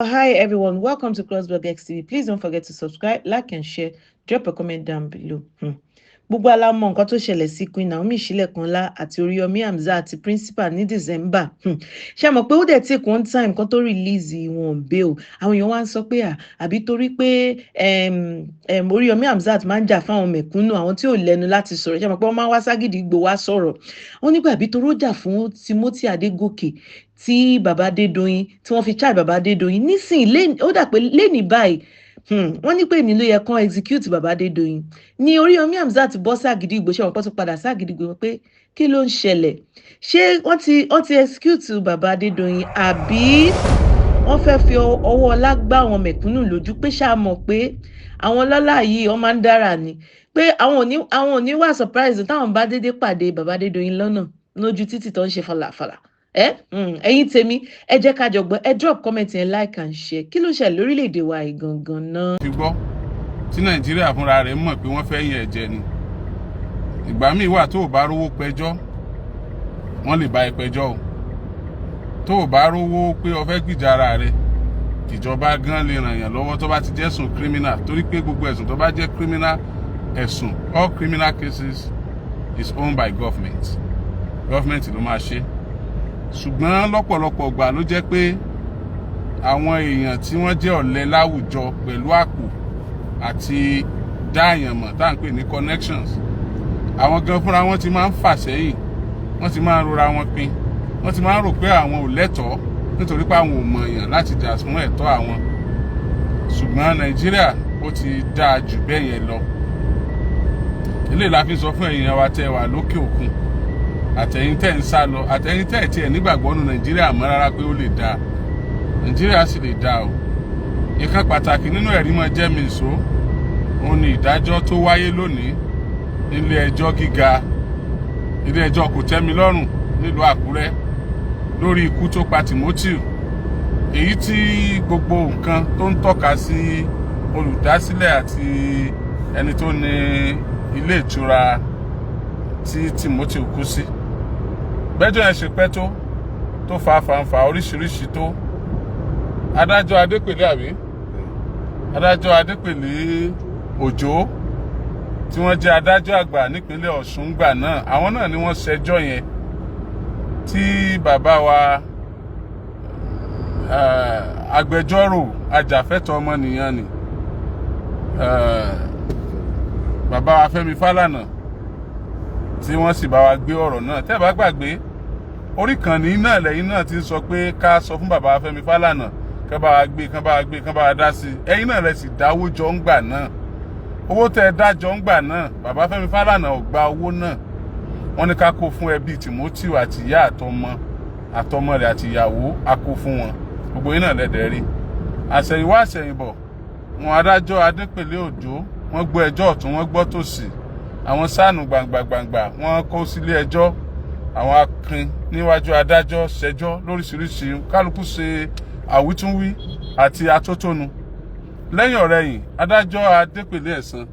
Hi everyone, welcome to Crossblog XTV. Please don't forget to subscribe, like and share. Drop a comment down below. Gbogbo wa la mọ nǹkan tó ṣẹlẹ̀ sí Queen Naomi Ṣílẹ̀kùnọlá àti Oríyọmí Hamzat àti principal ní December. Ṣé mọ̀ pé ó dẹ̀ take one time kan tó release wọn bail. Àwọn èèyàn wá ń sọ pé à àbí torí pé Oríyọmí Hamzat máa ń jà fáwọn mẹ̀kúnnù, àwọn tí ò lẹ́nu láti sọ̀rọ̀. Ṣé mọ̀ pé wọ́n máa ń wá ságídígbò wá sọ̀rọ̀. Wọ́n nígbà àbí torí ó jà fún Timothy Adégòkè tí bàbá Adédoyin tí wọ́n fi charge bàbá Adédoyin nísìnyí, ó dà pé lẹ́nìí báyìí, wọ́n ní pé ní ló yẹ kán execute bàbá Adédoyin ní Oríyọmí Hamzat bọ́ ságídígbò. Ṣé wọn pọ́ tún padà ságídígbò pé kí ló ń ṣẹlẹ̀? Ṣé wọ́n ti execute bàbá Adédoyin, àbí wọ́n fẹ́ fi ọwọ́ ọlá gbá àwọn mẹ̀kúnnù lójú pé ṣáà mọ̀ pé àwọn ọlọ́lá yìí, wọ́n máa ń dára ni, pé àwọn ò ní wà surprise táwọn bá dédé pàdé bàbá Adédoyin lọ́nà lójú títì tó ń ṣe falàfàlà? Ẹ ẹ̀yin tèmi, ẹ jẹ́ ká jọ gbọ́. Ẹ drop comment yẹn, like and share. Kí ló ń ṣẹlẹ̀ lórílẹ̀‐èdè wa yìí gangan náà? Fi gbọ́ tí Nàìjíríà fúnra rẹ̀ mọ̀ pé wọ́n fẹ́ yàn ẹ̀jẹ̀ ni. Ìgbà míì wà, tó o bá rówó pẹjọ́, wọ́n lè bá ẹ pẹjọ́ o. Tó o bá rówó pé o fẹ́ gbìjà ara rẹ, ìjọba gan lè ràn yàn lọ́wọ́ tó bá ti jẹ́sùn criminal, torí pé gbogbo ẹ̀sùn tó bá jẹ́ criminal ẹ̀sùn, all criminal cases is owned by government. Government ló máa ṣe. Ṣùgbọ́n lọ́pọ̀lọpọ̀ gbà ló jẹ́ pé àwọn èèyàn tí wọ́n jẹ́ ọ̀lẹ láwùjọ pẹ̀lú àpò àti dáàyàn mọ̀ tá à ń pè ní connections, àwọn gan fúnra wọn ti máa ń fà sẹ́yìn, wọ́n ti máa ń rora wọn pin, wọ́n ti máa ń rò pé àwọn ò lẹ́tọ̀ọ́ nítorí pé àwọn ò mọ̀ èèyàn láti jà fún ẹ̀tọ́ àwọn. Ṣùgbọ́n Nàìjíríà, ó ti dáa jù bẹ́ẹ̀ yẹn lọ. Eléyìí la fi sọ fún ẹ̀yin wa tẹ́ wà lókè òkun, àtẹ̀yin tẹ́ ń sá lọ, àtẹ̀yin tẹ́ tiẹ̀ nígbàgbọ́ nù Nàìjíríà mọ́ rárá pé ó lè dáa. Nàìjíríà sì lè dáa o. Ìkan pàtàkì nínú ẹ̀rí mọ́ jẹ́ mi ìṣó òun ni ìdájọ́ tó wáyé lónìí nílé ẹjọ́ gíga, ilé ẹjọ́ kòtẹ́milọ́rùn nílùú Àkúrẹ́, lórí ikú tó pa Timothy, èyí tí gbogbo nǹkan tó ń tọ́ka sí olùdásílẹ̀ àti ẹni tó ní ilé ìtura tí Timothy kú sí. Gbẹ́jọ́ yẹn ṣe pẹ́ tó tó fa fàǹfà oríṣiríṣi tó, adájọ́ Adépèlé, àbí adájọ́ Adépèlé Òjó, tí wọ́n jẹ́ adájọ́ àgbà nípínlẹ̀ Ọ̀ṣun gbà náà, àwọn náà ni wọ́n ṣẹjọ́ yẹn, tí bàbá wa agbẹjọ́rò ajàfẹ́tọ̀ọ́ ọmọnìyàn ni, bàbá wa Fẹ́mi Fálànà, tí wọ́n sì bá wa gbé ọ̀rọ̀ náà. Tẹ́ ẹ bá gbàgbé, orí kànnì náà lẹ́yìn náà ti ń sọ pé ká sọ fún bàbá wa Fẹ́mi Fálànà kán bá wa gbé, kán bá wa gbé, kán bá wa dá sí i. Ẹ̀yin náà lẹ sì dáwó jọ ń gbà náà. Owó tẹ́ ẹ dájọ́ ń gbà náà, bàbá Fẹ́mi Fálànà ò gba owó náà. Wọ́n ní ká kó fún ẹbí Timothy àti ìyá àtọmọ àtọmọ rẹ̀ àti ìyàwó, a kó fún wọn. Gbogbo yín náà lẹ́dẹ̀ẹ́ rí. Àṣẹ̀yìnwá àṣẹ̀yìnbọ̀ wọn, adájọ́ Adépèlé Òjó, wọ́n gbọ́ ẹjọ́ ọ̀tún, wọ́n gbọ́ tòsì. Àwọn sáànù gbàǹgbà gbàǹgbà wọ́n kó sílé ẹjọ́, àwọn akin níwájú adájọ́ ṣẹjọ́ lóríṣiríṣi, kálukú ṣe àwítúnwí àti atótónu. Lẹ́yìn ọ̀rẹ̀yìn, adájọ́ Adépèlé ẹ̀sán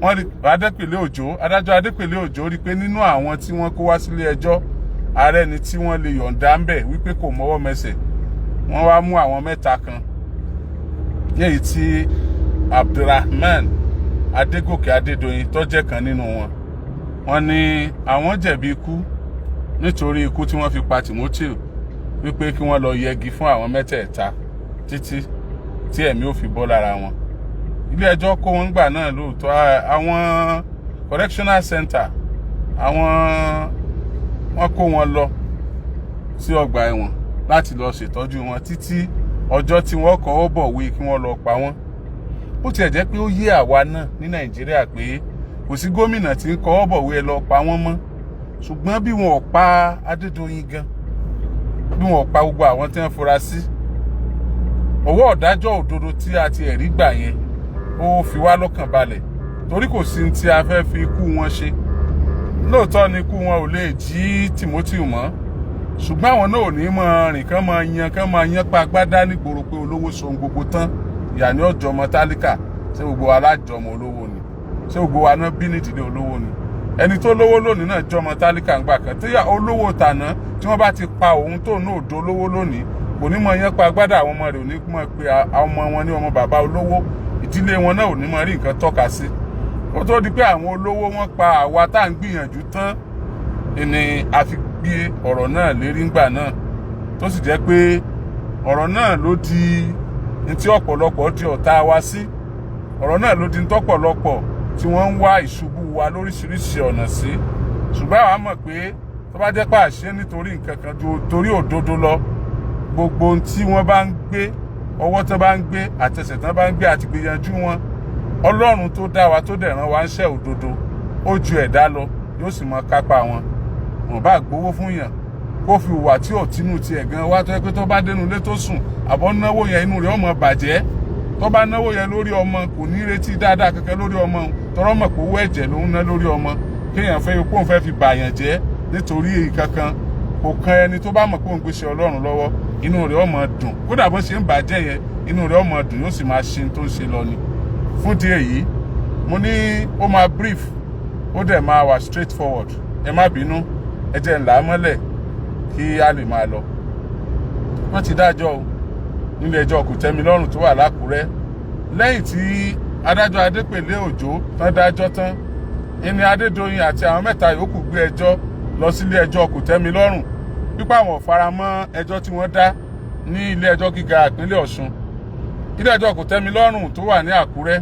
wọ́n rí Adépèlé Òjó, adájọ́ Adépèlé Òjó rí pé nínú àwọn tí wọ́n kó wá sílé ẹjọ́, ààrẹ ni tí wọ́n lè yọ̀ǹda ń bẹ̀ wípé kò mọ́wọ́ mẹsẹ̀. Wọ́n wá mú àwọn mẹ́ta kan ní èyí tí Abdulrahman Adégòkè Adédoyin tó jẹ́ kan nínú wọn. Wọ́n ní àwọn jẹ̀bi ikú nítorí ikú tí wọ́n fi pa Timothy, wípé kí wọ́n lọ yẹgi fún àwọn mẹ́tẹ̀ẹ̀ta títí tí ẹ̀mí ò fi bọ́ lára wọn. Ilé ẹjọ́ kó wọn gbà náà lóòótọ́. Àwọn correctional center, àwọn wọ́n kó wọn lọ sí ọgbà ẹ̀wọ̀n láti lọ ṣètọ́jú wọn títí ọjọ́ tí wọ́n kọ́wọ́ bọ̀wé kí wọ́n lọ pa wọ́n. Ó tiẹ̀ jẹ́ pé ó yé àwa náà ní Nàìjíríà pé kò sí gómìnà tí ń kọ́wọ́ bọ̀wé ẹ lọ pa wọ́n mọ́. Ṣùgbọ́n bí wọn ò pa Adédoyin gan, bí wọn ò pa gbogbo àwọn tí wọ́n fura sí, ọwọ́ ọ̀dájọ́ òdodo tí a ti ẹ̀rí gbà yẹn, ó fi wá lọ́kàn balẹ̀, torí kò sí tí a fẹ́ fi ikú wọn ṣe. Lóòótọ́ ni ikú wọn ò lè jí Timothy mọ́, ṣùgbọ́n àwọn náà ò ní máa rìn kán máa yan pa agbádá nígboro pé olówó sohun gbogbo tán, ìyá ní ọjọ́ ọmọ tálíkà. Ṣé gbogbo wa lájọmọ olówó ni? Ṣé gbogbo wa náà bí nídìílé olówó ni? Ẹni tó lówó lónìí náà jọmọ tálíkà ńgbà kan. Tí olówó tàná tí wọ́n bá ti pa òun tó náà dolówó lónìí, gbogbo Kò ní mọ yẹn pa agbádá àwọn ọmọ rẹ̀, ò ní mọ̀ pé àwọn ọmọ wọn ní ọmọ bàbá olówó. Ìdílé wọn náà ò ní mọ rí nǹkan tọ́ka sí. Ó tó di pé àwọn olówó wọn pa àwa tá à ń gbìyànjú tán ni a fi gbé ọ̀rọ̀ náà lérí ńgbà náà, tó sì jẹ́ pé ọ̀rọ̀ náà ló di ní tí ọ̀pọ̀lọpọ̀ di ọ̀tá wa sí. Ọ̀rọ̀ náà ló di ní tọ́pọ̀lọpọ̀ tí wọ́n ń wá ìṣubú wa lóríṣiríṣi ọ̀nà sí. Ṣùgbọ́n àwa mọ̀ pé tó bá jẹ́ pé àṣẹ nítorí nǹkan kan ju torí òdodo lọ, gbogbo ohun tí wọ́n bá ń gbé, ọwọ́ tó bá ń gbé, àtẹsẹ̀ tó bá ń gbé àti gbìyànjú wọn, Ọlọ́run tó dá wa, tó dẹ̀ rán wa ń ṣẹ́ òdodo, ó ju ẹ̀dá lọ, yóò sì mọ kápá wọn. Wọn bá gbowó fún yàn kó fi hùwà tí ò tínú tiẹ̀ gan wá, tó yẹ pé tó bá dénú ilé tó sùn àbọ̀ náwó yẹn, inú rẹ̀ ó máa bàjẹ́. Tó bá náwó yẹn lórí ọmọ, kò ní retí dáadáa kankan lórí ọmọ, tọrọ mọ̀ pé owó ẹ̀jẹ̀ ló ń ná lórí ọmọ. Kéèyàn fẹ́ kó òun fẹ́ fi bàyàn jẹ́ nítorí èyí kankan kò kan ẹni tó bá mọ̀ pé òun gbéṣẹ́ Ọlọ́run lọ́wọ́, inú rẹ̀ ó máa dùn. Kódà bó ṣe ń bàjẹ́ yẹn, inú rẹ̀ ó máa dùn, yóò sì máa ṣe tó ń ṣe lọ ni. Fún di èyí, mo ní ó máa brief, ó dẹ̀ máa wà straight forward. Ẹ má bínú, ẹ jẹ́ ńlá mọ́lẹ̀ kí a lè máa lọ. Wọ́n ti dájọ́ o nílé ẹjọ́ Kòtẹ́milọ́rùn tó wà lákùrẹ́. Lẹ́yìn tí adájọ́ Adépèlé Òjó tán dájọ́ tán, ìní Adédoyin àti àwọn mẹ́ta yòókù gbé ẹjọ́ lọ sílé ẹjọ́ Kòtẹ́milọ́rùn pípa àwọn ò faramọ́ ẹjọ́ tí wọ́n dá ní ilé ẹjọ́ gíga ìpínlẹ̀ Ọ̀ṣun. Ilé ẹjọ́ Kòtẹ́milọ́rùn tó wà ní Àkúrẹ́,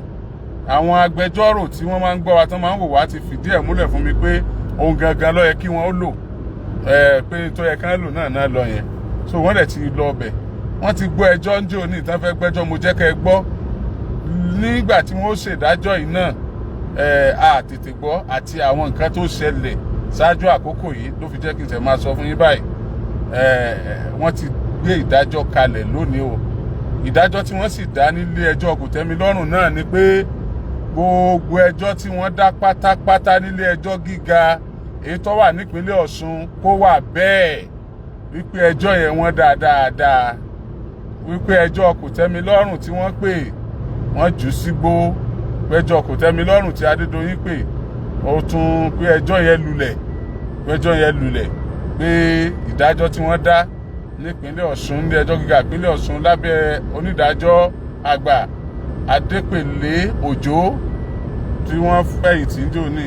àwọn agbẹjọ́rò tí wọ́n máa ń gbọ́ wa, tán máa ń wò wá, ti fìdí ẹ̀ múlẹ̀ fún mi pé ohun gangan ló yẹ kí wọ́n ó lò, pé tó yẹ kán lò náà náà lọ yẹn. So wọ́n dẹ̀ ti lọ ọbẹ̀, wọ́n ti gbọ́ ẹjọ́ ń jò ní ìtàn fẹ́ gbẹ́jọ́. Mo jẹ́ kẹ́ ẹ gbọ́ nígbà tí wọ́n ṣèdájọ́ yìí náà. A tètè gbọ́ àti àwọn nǹkan tó ṣẹlẹ̀ ṣáájú àkókò yìí ló fi jẹ́ kí n tẹ̀ máa sọ fún yín báyìí. Wọ́n ti gbé ìdájọ́ kalẹ̀ lónìí o. Ìdájọ́ tí wọ́n sì dá nílé ẹjọ́ Kòtẹ́milọ́rùn náà ni pé gbogbo ẹjọ́ tí wọ́n dá pátápátá nílé ẹjọ́ gíga èyí tó wà nípínlẹ̀ Ọ̀ṣun kó wà bẹ́ẹ̀, wípé ẹjọ́ yẹn wọ́n dá dáadáa, wípé ẹjọ́ Kòtẹ́milọ́rùn tí wọ́n pè, wọ́n jù sígbó, péjọ Kòtẹ́milọ́rùn tí Adédoyin pè, ó tún pé ẹjọ́ yẹn lulẹ̀, péjọ yẹn lulẹ̀, pé ìdájọ́ tí wọ́n dá nípínlẹ̀ Ọ̀ṣun, ní ẹjọ́ gíga ìpínlẹ̀ Ọ̀ṣun lábẹ́ onídàájọ́ àgbà Adépèlé Òjó tí wọ́n fẹ̀yìntì ń jò ní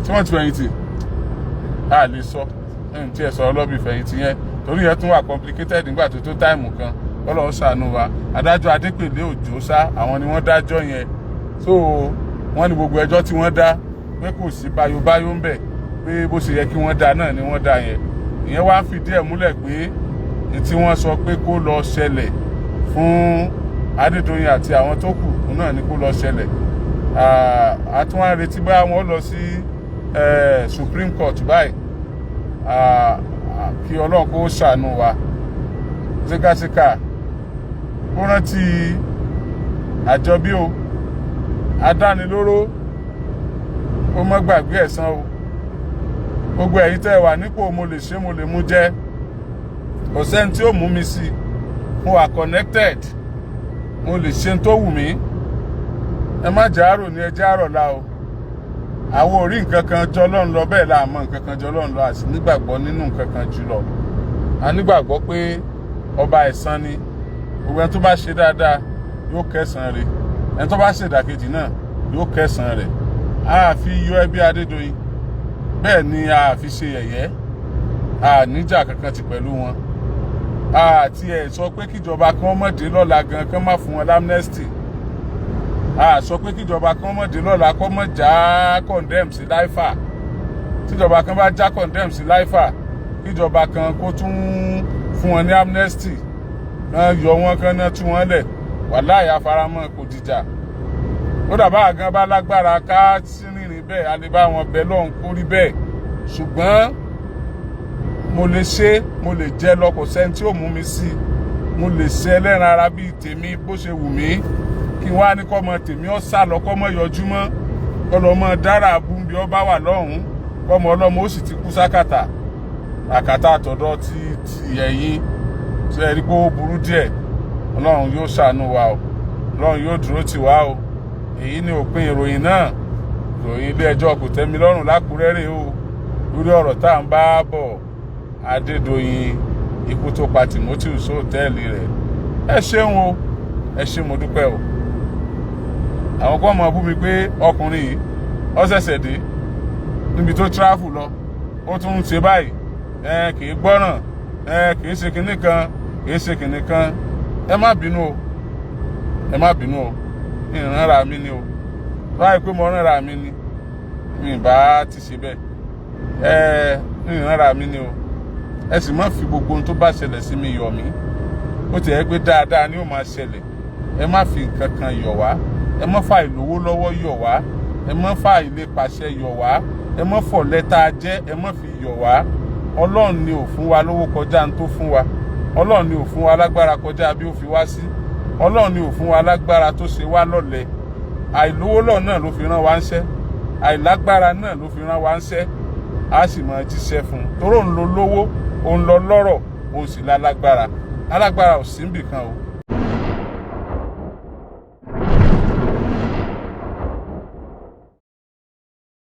tí wọ́n ti fẹ̀yìntì, a lè sọ ẹ̀yìn tí ẹ sọ̀rọ̀ lọ́bì fẹ̀yìntì yẹn, torí yẹn tún wà complicated nígbà tó tó time kan. Ọlọ́run ṣàánú wa. Adájọ́ Adépèlé Òjó sá, àwọn ni wọ́n dájọ́ yẹn. So wọ́n ní gbogbo ẹjọ́ tí wọ́n dá, pé kò sí báyóbáyó ń bẹ̀, pé bó ṣe yẹ kí wọ́n dá náà ni wọ́n dá yẹn. Ìyẹn wá ń fìdí ẹ̀ múlẹ̀ pé ní tí wọ́n sọ pé kó lọ ṣẹlẹ̀ fún Adédoyin àti àwọn tó kù náà ni kó lọ ṣẹlẹ̀. A tún wá ń retí bá wọn lọ sí Supreme Court báyìí. Kí Ọlọ́run kó ṣàánú wa. Síkàsíkà kó rántí àjọbí o, adánilóró, ó má gbàgbé ẹ̀san o. Gbogbo ẹ̀yin tẹ́ ẹ wà nípò mo lè ṣe, mo lè mú jẹ́, kò sẹ́ni tí ó mú mi sí, mo wà connected, mo lè ṣe tó wù mí, ẹ má jẹ́ àrò ní ẹjẹ́ àrọ̀ la o. Àwọn ò rí nǹkan kan jọ Ọlọ́run lọ, bẹ́ẹ̀ la mọ̀ nǹkan kan jọ Ọlọ́run lọ, àti nígbàgbọ́ nínú nǹkan kan jù lọ. A nígbàgbọ́ pé ọba ẹ̀san ni. Gbogbo ẹni tó bá ṣe dáadáa yóò kẹsàn-án rẹ̀, ẹni tó bá ṣe ìdàkejì náà yóò kẹsàn-án rẹ̀. A fi yọ ẹbí Adédoyin, bẹ́ẹ̀ ni a fi ṣe yẹ̀yẹ́, a níjà kankan ti pẹ̀lú wọn. A ti ẹ̀ sọ pé kíjọba kan mọ̀dé lọ́la gan kán má fún wọn l'amnesty. A sọ pé kíjọba kan mọ̀dé lọ́la kọ́ mọ̀ já condemn sí láìfà. Tíjọba kan bá já condemn sí láìfà, kíjọba kan kó tún fún wọn ní amnesty, kan yọ wọn, kan náà tú wọn lẹ̀, wàláhì àfaramọ́, kò dìjà. Ó dàbá àgán bá lágbára ká rìnrìn bẹ́ẹ̀, a lè bá wọn bẹ lọ́hùn kó rí bẹ́ẹ̀. Ṣùgbọ́n mo lè ṣe, mo lè jẹ́ lọ, kò sẹ́ni tí ó mú mi sí. Mo lè ṣe ẹlẹ́ran ara bíi tèmi bó ṣe wù mí, kí wọ́n á ní kọ́mọ tèmi ó sá lọ, kọ́mọ yọjú mọ́, kọ́lọ́mọ dára abúmbi ọba wà lọ́hùn-ún, kọ́mọ ọlọ́mọ ó sì ti kú sákàtà àkàtà àtọ̀dọ̀ ti ti ẹ̀yìn tí ẹ rí pé ó burú díẹ̀. Ọlọ́run yóò ṣàánú wa o, Ọlọ́run yóò dúró tì wá o. Èyí ni òpin ìròyìn náà. Ìròyìn ilé ẹjọ́ Kòtẹ́milọ́rùn lákùrẹ́ rèé o, lórí ọ̀rọ̀ tá à ń bá bọ̀, Adédoyin. Ikú tó pa Timothy sóòtẹ́ẹ̀lì rẹ̀. Ẹ ṣeun o, ẹ ṣe, mo dúpẹ́ o. Àwọn kan mọ̀ bú mi pé ọkùnrin yìí, ó ṣẹ̀ṣẹ̀ dé níbi tó travel lọ, ó tún ń ṣe báyìí, ẹ kì í gbọ́ràn, ẹ kì í ṣe kinní kan, kì í ṣe kinní kan. Ẹ má bínú o, ẹ má bínú o. Ìrànra mi ni o. Báyìí pé mo rànra mi ni, mi bá ti ṣe bẹ́ẹ̀. Ẹ ìrànra mi ni o. Ẹ sì má fi gbogbo ohun tó bá ṣẹlẹ̀ sí mi yọ̀ mí. Ó ti ẹ̀ pé dáadáa ni ó máa ṣẹlẹ̀. Ẹ má fi nǹkan kan yọ̀ wá. Ẹ má fa ìlówó lọ́wọ́ yọ̀ wá. Ẹ má fa ìlépàṣẹ yọ̀ wá. Ẹ má fọ̀ lẹ́tà jẹ́, ẹ má fi yọ̀ wá. Ọlọ́run ni ò fún wa lówó kọjá ń tó fún wa. Ọlọ́run ni ò fún wa lágbára kọjá bí ó fi wá sí. Ọlọ́run ni ò fún wa lágbára tó ṣe wá lọ́lẹ̀. Àìlówó lọ́ọ̀ náà ló fi rán wa ń ṣẹ́, àìlágbára náà ló fi rán wa ń ṣẹ́. A sì máa jíṣẹ́ fún un torí òun ló lówó, òun lọ lọ́rọ̀, òun sì lálágbára. Alágbára ò sí níbì kan o.